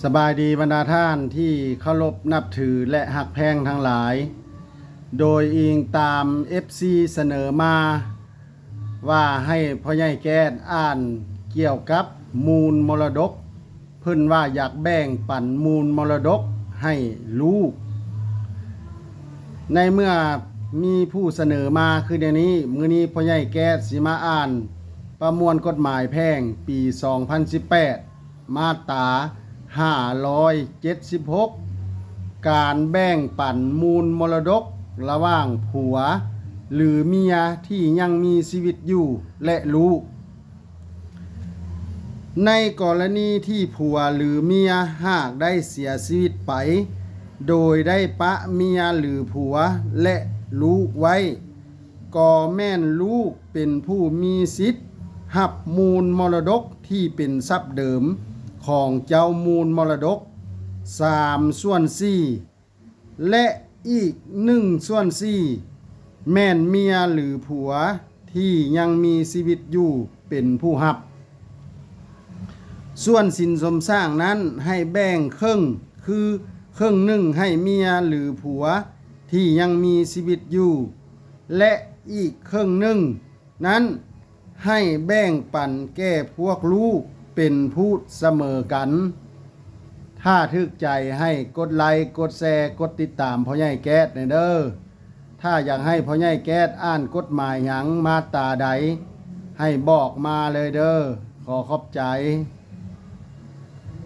ສະບາຍດີບັນດາທ່ານທີ່ເຄົາລົບນັບຖື ແລະ ຮັກແພງທັງຫຼາຍ. ໂດຍອີງຕາມເອັຟຊີສະເໜີມາວ່າໃຫ້ພໍ່ໃຫຍ່ແກ້ດອ່ານກ່ຽວກັບມູນມໍລະດົກ, ເພິ່ນວ່າຢາກແບ່ງປັນມູນມໍລະດົກໃຫ້ລູກ. ໃນເມື່ອມີຜູ້ສະເໜີມາຄືແນວນີ້, ມື້ນີ້ພໍ່ໃຫຍ່ແກ້ດຊິມາອ່ານປະມວນກົດໝາຍແພ່ງປີສອງພັນສິບແປດ ມາດຕາຫ້າຮ້ອຍເຈັດສິບຫົກ ການແບ່ງປັນມູນມໍລະດົກລະຫວ່າງຜົວ ຫຼື ເມຍທີ່ຍັງມີຊີວິດຢູ່ ແລະ ລູກ. ໃນກໍລະນີທີ່ຜົວ ຫຼື ເມຍຫາກໄດ້ເສຍຊີວິດໄປ ໂດຍໄດ້ປະເມຍ ຫຼື ຜົວ ແລະ ລູກໄວ້, ກໍແມ່ນລູກເປັນຜູ້ມີສິດຮັບມູນມໍລະດົກທີ່ເປັນຊັບເດີມຂອງເຈົ້າມູນມໍລະດົກສາມສ່ວນສີ່ ແລະ ອີກໜຶ່ງສ່ວນສີ່ ແມ່ນເມຍ ຫຼື ຜົວທີ່ຍັງມີຊີວິດຢູ່ເປັນຜູ້ຮັບ. ສ່ວນສິນສົມສ້າງນັ້ນໃຫ້ແບ່ງເຄິ່ງ, ຄືເຄິ່ງໜຶ່ງໃຫ້ເມຍ ຫຼື ຜົວທີ່ຍັງມີຊີວິດຢູ່ ແລະ ອີກເຄິ່ງໜຶ່ງນັ້ນໃຫ້ແບ່ງປັນແກ່ພວກລູກເປັນພູດສະເໝີກັນ. ຖ້າຖືກໃຈໃຫ້ກົດໄລ, ກົດແຊ, ກົດຕິດຕາມພໍ່ໃຫຍ່ແກ້ດແດ່ເດີ້. ຖ້າຢາກໃຫ້ພໍ່ໃຫຍ່ແກ້ດອ່ານກົດໝາຍຫຍັງ, ມາດຕາໃດ, ໃຫ້ບອກມາເລີຍເດີ້. ຂໍຂອບໃຈ.